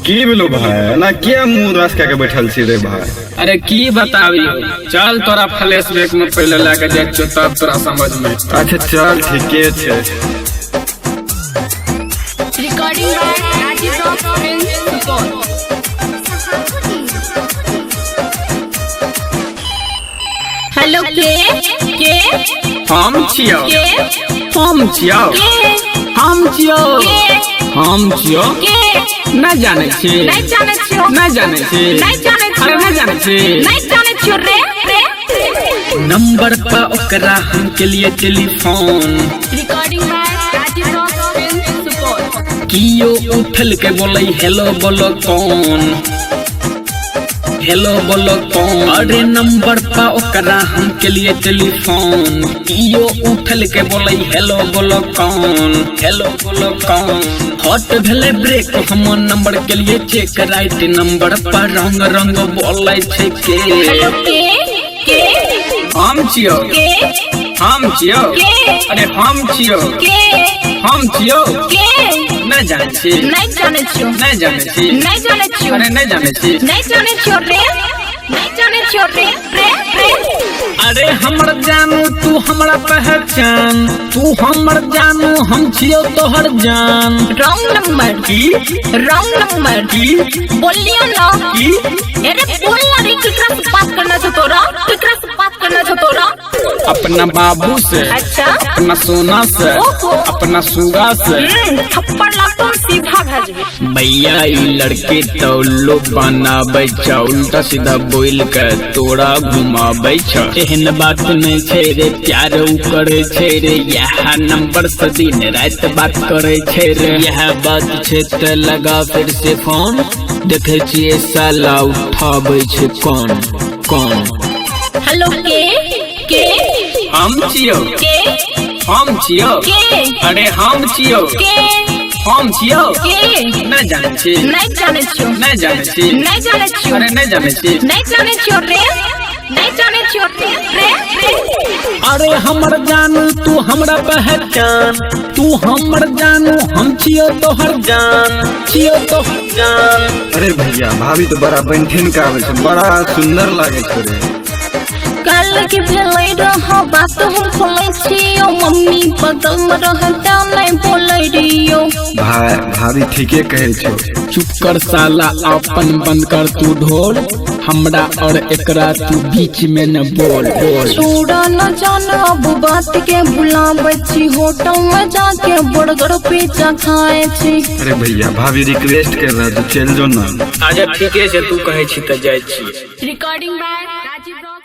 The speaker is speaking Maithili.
की भेलो भाई, ना किया मुंह उदास कए के बैठल छी रे भाई? अरे की बताबियो, चल तोरा फ्लैश बैक में पहले लए के जाइ छियौ तब तोरा समझ में। अच्छा चल ठीके छै। Recording by Rajiv Rock Films Supaul. Hello के हम छियौ। के हम छियौ। के हम छियौ। के हम छियौ। के नहि जानै छी। नहीं जाने छियो। नहि जानै छी। नहीं जाने छियो। अरे नहि जानै छी। नहीं जाने छियो रे रे। नंबर पर ओकरा हम के लिए telephone. Recording by Rajiv Rock Films Supaul. कियो उठल के बोलै हेलो बोलो कौन, हेलो बोलो कौन। अरे नंबर पर ओकरा हम के लिए टेलीफोन। कियो उठल के बोलै हेलो बोलो कौन, हेलो बोलो कौन। हट भेलै ब्रेक हम नंबर के लिए चेक। राइट नंबर पर रंग रंग बोलै छै के। हेलो के हम छियौ। के हम छियौ। के अरे हम छियौ। के हम छियौ। के नहि जानै छी। नहीं जाने छियो। नहि जानै छी। नहीं जाने छियो। अरे नहि जानै छी। नहीं जाने छियो रे, नहीं जाने छियो रे रे रे। अरे हमर जानू तू हमरा पहचान, तू हमर जानू हम छियौ तोहर जान। Wrong number. की? Wrong number. की? बोलियो ना। की? अरे बोल ना रे, केकरा से बात करना छो तोरा? केकरा से बात करना छो तोरा? अपना बाबू से। अच्छा। अपना सोना से। ओहो। अपना सुगा से। थप्पड़ लागतो सीधा भेजबे। भैया ई लड़के तो उल्लू बनाबै छ, उल्टा सीधा बोल के तोरा घुमाबै छ। एहन बात नहीं छै रे, प्यार उ करे छै रे। यह नंबर से दिन रात बात करे छै रे। यह बात छै त लगा फिर से फोन, देखे छियै साला उठाबै छै कौन कौन। हेलो के हम छियौ। के हम छियौ। के अरे हम छियौ। के हम छियौ। के नहीं जानै छी। नहीं जाने छियो। नहीं जानै छी। नहीं जाने छियो। अरे नहीं जानै छी। नहीं जाने छियो रे, नहीं जाने छियो रे रे रे। अरे हमर जानू तू हमरा पहचान, तू हमर जानू हम छियौ तोहर जान, छियौ तोहर जान। अरे भैया भाभी तो बड़ा बनठिन के आबै छै, बड़ा सुंदर लागे छै रे। कल के भेलै रह बात हम खोलै छियो, मम्मी बगल में रहता नहीं बोलै रियो। भाई भाभी ठीके कहै छौ। चुप कर साला, अपन बंद कर तू ढोल, हमरा और एकरा तू बीच में न बोल बोल। छोड़ा न जाना अब बात के बुलाबै छी, होटल में जाके बर्गर पिज्जा खाए छी। अरे भैया भाभी रिक्वेस्ट कर रहा है, चल जो ना। अच्छा ठीके छै, तू कहै छी तऽ जाइ छी। Recording by Rajiv rock.